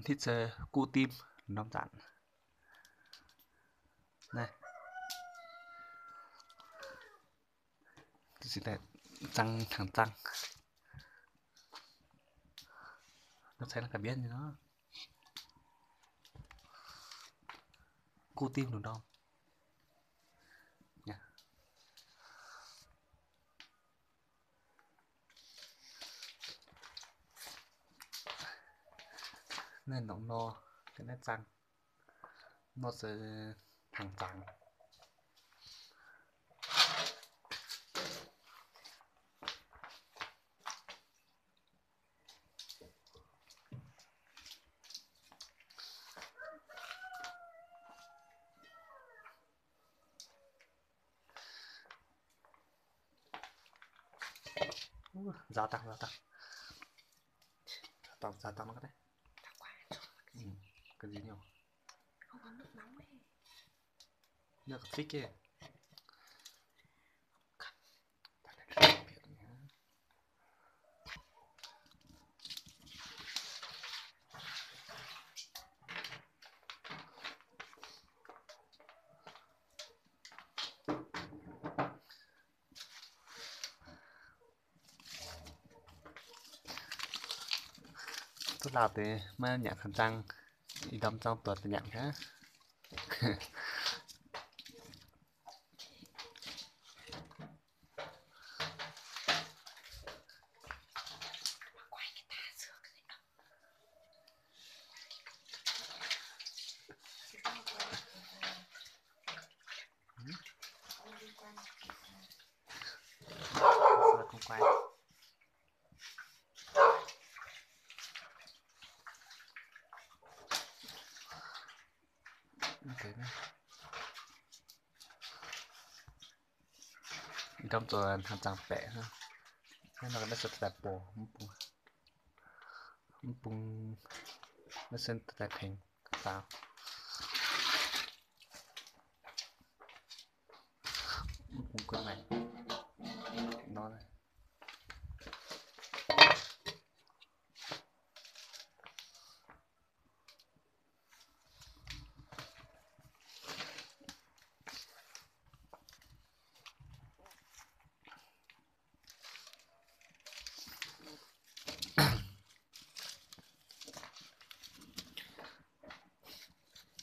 Hitv se guv dimv norm zanc. Naaiv, zangx hnaangx zaang. Nor cai naaiv ga'mbienv nyei nor. Guv dimv lungh ndorm. Naaiv nongc nor, ga'naaiv zaang. Nor se hnaangx zaang. Nzaaux dangh, nzaaux dangh. Nzaaux dangh, nzaaux dangh mv gaax naaiv. Ga'nziex nyei. Nước có thích ấy. Duqv lauh deix maiv nyanc hnaangx zaang, ih ndorm zaang duoc daaih nyanc gaax. Ih ndorm zuqc hnaangx zaang baeqc hnangv. Hnangv nor naaiv se daaih boc mv bung, mv bung, naaiv se daaih tengx faaux. Mv bung gunv maengc nor.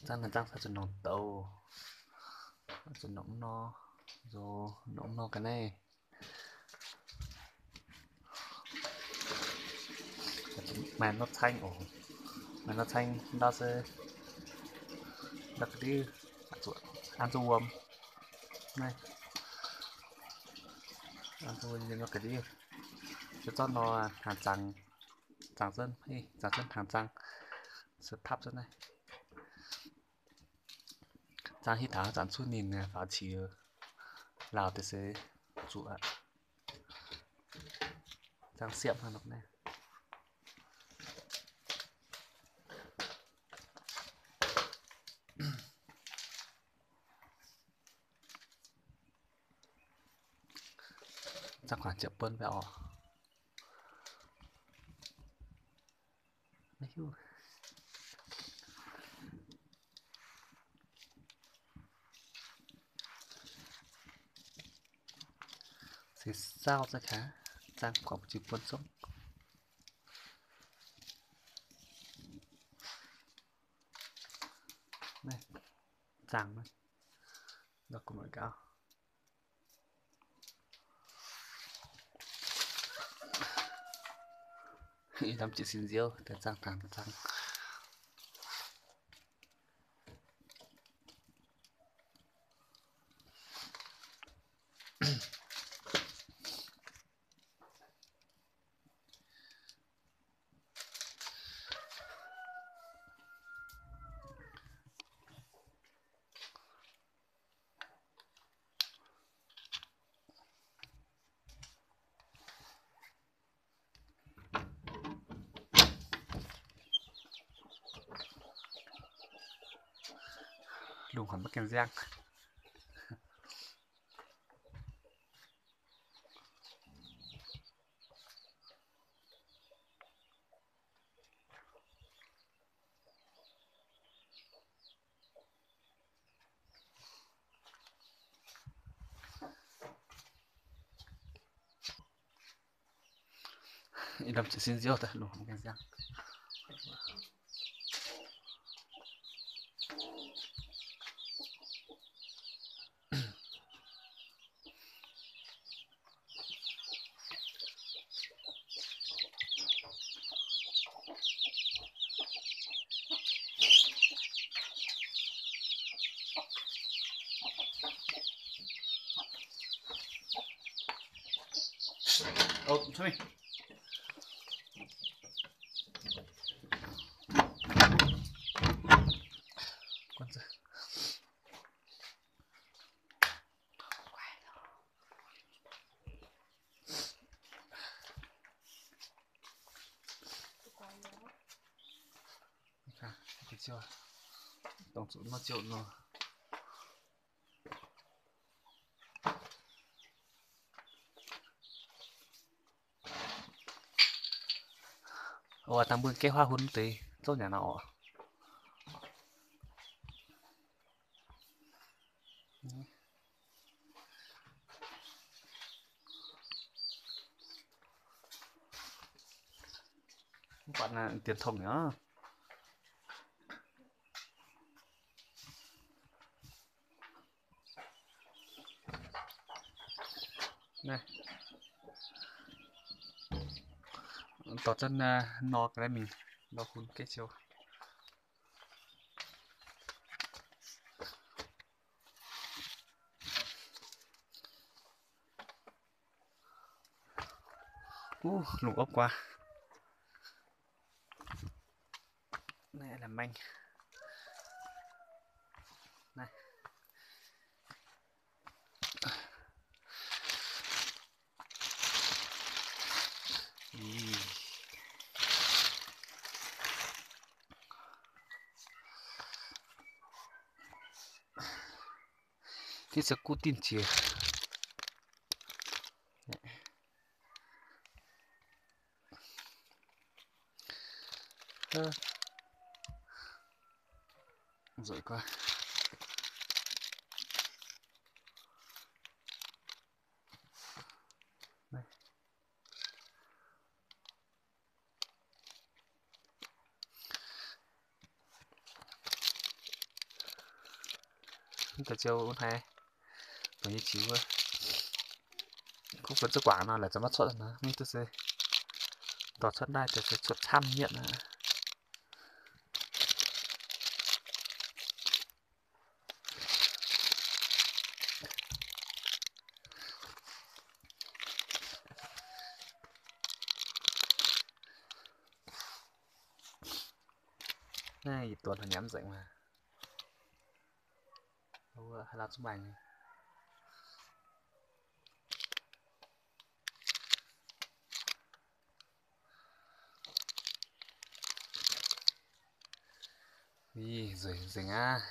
Zaangv naaiv zaangv fai zuqc nongc douz, zuqc nongc nor, nzox nongc nor ga'naaiv. Maaih norm caeng oc. Maaih norm caeng ndau se ndau ga'ndiev, an zuqc wuom. Naaiv an zuqc wuom nyei norm ga'ndiev. Se zorqv nor hnaangx zaang, zaang zunv, zaang zunv hnaangx zaang, se tapv zunv naaiv. Zaang hitv taux zanc cuotv ninh faaux qiex lauh deix se zuqc aqv. Zaang siepv hnangv nor naaiv. Zaangv guangc ziepc buonv mbaeqv oc. Maiv hiuv. Se saauv za'gengh zaangv guangc ziepc buonv zungv. Naaiv zaangv naaiv, la'guaih mueic gaax. Ih ndamv jiex sin nziouv daaih zaangv hnaangx zaangv. Lungh horpc maiv gaengh nziangv. Ih ndorm ziouc sin nziouv daaih lungh mv gaengh nziang. Dongh zuqc nor ziouc nor. Oc, dangh mbuo gaeqv huaav hun deix zouv nyanc nor oc. Mv baac dienx tong nyei. Naaiv, dorh zunv nor ga'naaiv mingh nor hun gaeqv siou. Uv, lungh opv guaax. Naaiv la'maengh. Naaiv. Ih. Div se guv dinh jiex. Nzueic guaax. Mv deix ziouc wuov haaix, dongh nyei qiex wuov, kuv fuonx zuqv guangc nor, laaix zoux maiv cuotv nor, mv duqv se dorh cuotv ndaaih deix se cuotv camv mietv aqv. Naaiv yietc duonx haaix nyamv nzengc maah. Wuov haaix lauh zungv maaih nyei. Ih, nzueic nzengc aqv.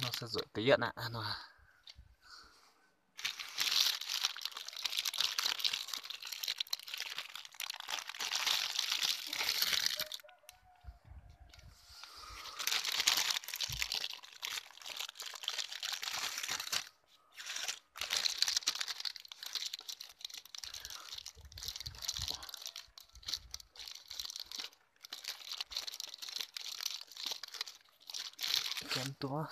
Nor se nzueic da'yietv aqv nor. Ganh duqv.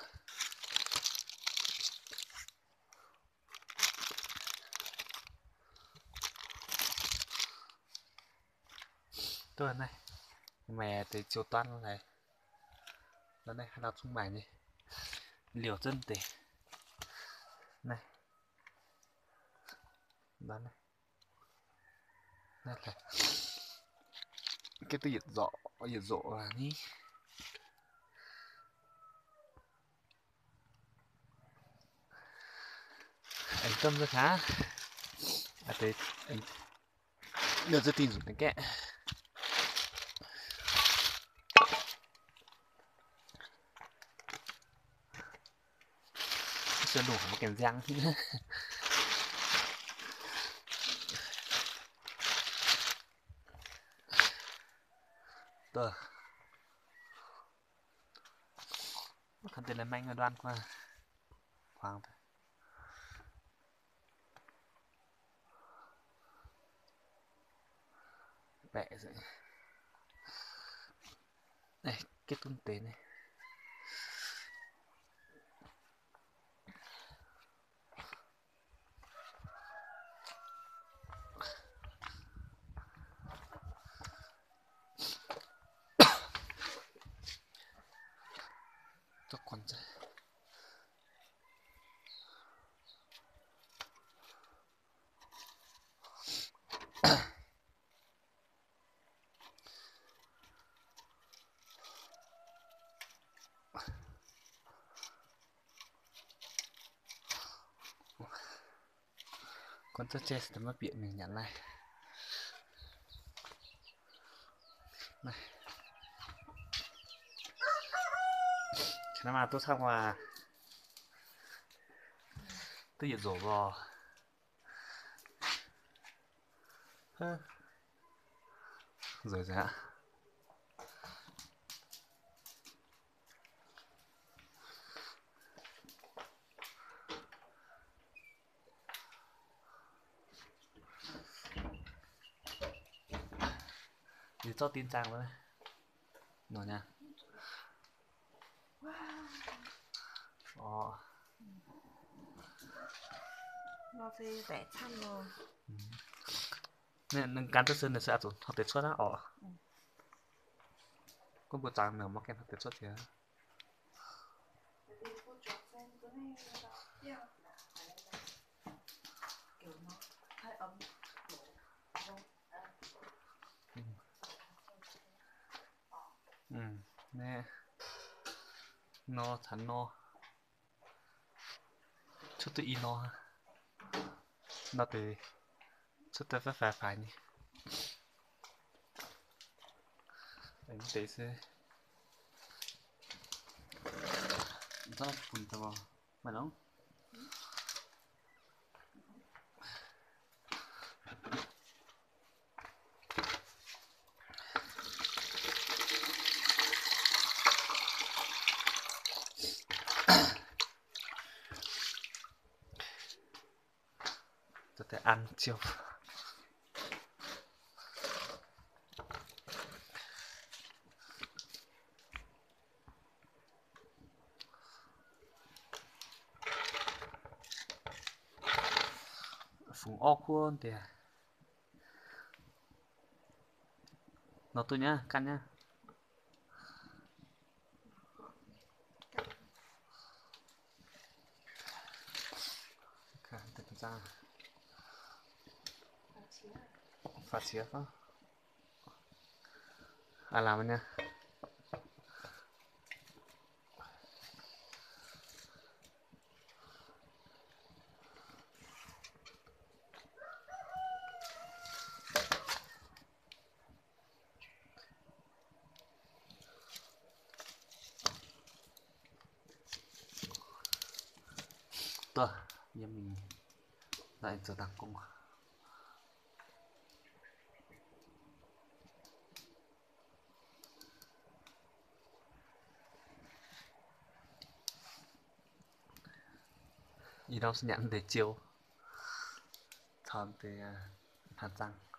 Duqv naaiv, meih deix ziouc duqv laaix. Naaiv haaix lauh zungv maaih nyei. Liouh zunv deix. Naaiv, naaiv, naaiv, gengh duqv yietc nzoqc, yietc nzoqc ni. Aengx domh nzunc hnangv. Ninh zungv dingh nzunc deix gaeqv. Sueih lungh mv gaengh nziang. Duqv. Mv kangx deix la'maeng nduan kuv, kuangx daaih. Baeqc, gitv duqv deix naaiv. Gunv za'gengh maiv bieqc mingh nyanc lai. Naaiv maaih duqv camv waac, duqv yietc nzunc lorh. Nzueic aqv. Liuz zorqv din zaangh wuov nor nyei. Orqc. Ninh gan duqv se ninh se aqv zuqc hnoi deix cuotv aqv orqc. Gunv mbuo zaangh ninh maiv gaengh hnoi deix cuotv jiex. Naaiv nor caux nor cuotv duqv i nor, nor deix cuotv daaih faix faix nyei. Aengx deix se, mv bun daaih maaih nor. An ziouc fungx orv kuv deix. Nor duqv nyei, ganh nyei. Faaux qiex gorngv, aav, lamh nyei. Duqv, yie mingh naaiv zoux dangh gong. Ih ndau se nyanc deix ziou, caux deix hnaangx zaangh.